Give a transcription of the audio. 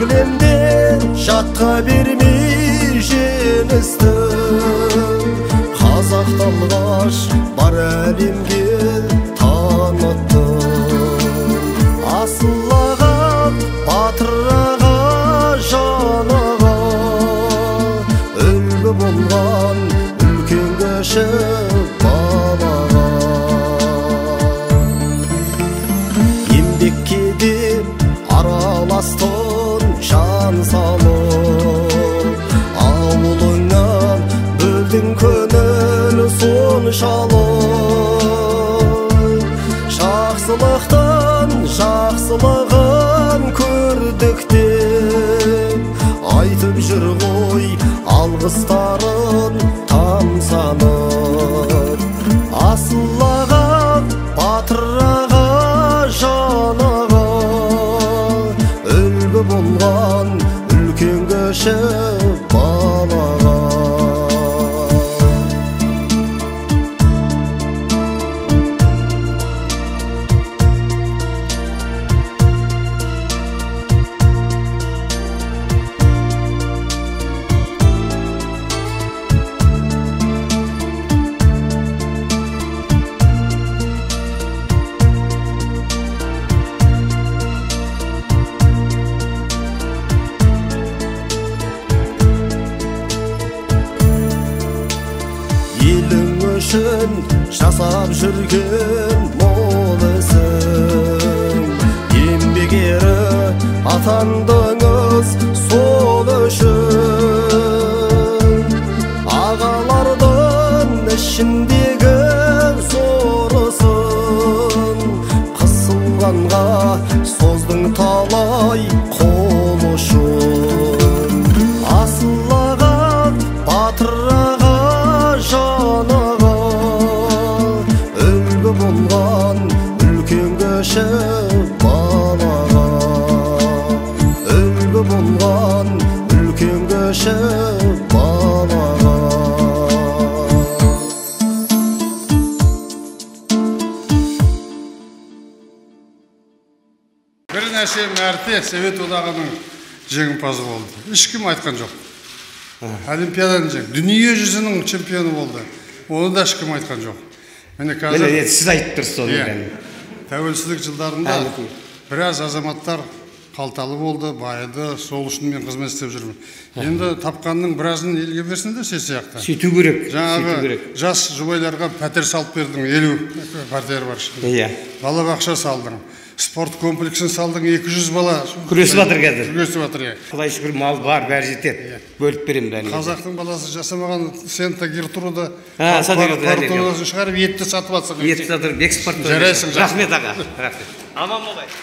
Бозгілемде жатқа бермей жеңісті, қазақты алғаш бар әлемге танытты. Асыл аға, батыр аға, жан аға, үлгі болған үлкен кіші балаға. Еңбекке деп араластың жан салып, ауылыңа бөлдің көңіл соншалық. Жақсылықтан жақсылығын көрдік деп айтып жүр ғой алғыстарын тамсанып. Асыл аға, батыр аға, жан аға, үлгі болған үлкен кіші балаға. Елің үшін жасап жүрген мол ісің, еңбек ері атандыңыз сол үшін. Ағалардың ішіндегі зорысын, қысылғанға создың талай қол ұшын. Асыл аға, батыр аға, жан аға, үлгі болған үлкен кіші балаға. Үлгі болған үлкен кіші балаға. Бірнеше мәрте Совет Одағының жеңімпазы болды. Ешкім айтқан жоқ. Олимпиаданың жеңіп, дүние жүзінің чемпионы болды. Оны да ешкім айтқан жоқ. Міне қазір Міне, сіз айтып тұрсыз оны. Тәуелсіздік жылдарында біраз азаматтар қалталы болды, байыды, сол үшін мен қызмет істеп жүрмін. Енді тапқанның біразын елге берсін де сен сияқты. Сөйту керек, сөйту Жаңағы керек. жас жұбайларға пәтер салып бердің, 50 пәтер бар ішінде. Балабақша салдың, спорт комплексін салдың, 200 бала Күресіп жатыр қазір. Күресіп жатыр, иә. Құдай шүкір, мал бар, бәрі жетеді. Бөліп беремін бәріне. Қазақтың баласы жасамаған Сента Гертруда Санта Гертруда, партиясын шығарып, етті сатып жатсың. Етті сатып, экспорт. Жарайсың, жақсы. Рахмет, аға. Рахмет. Аман болайық.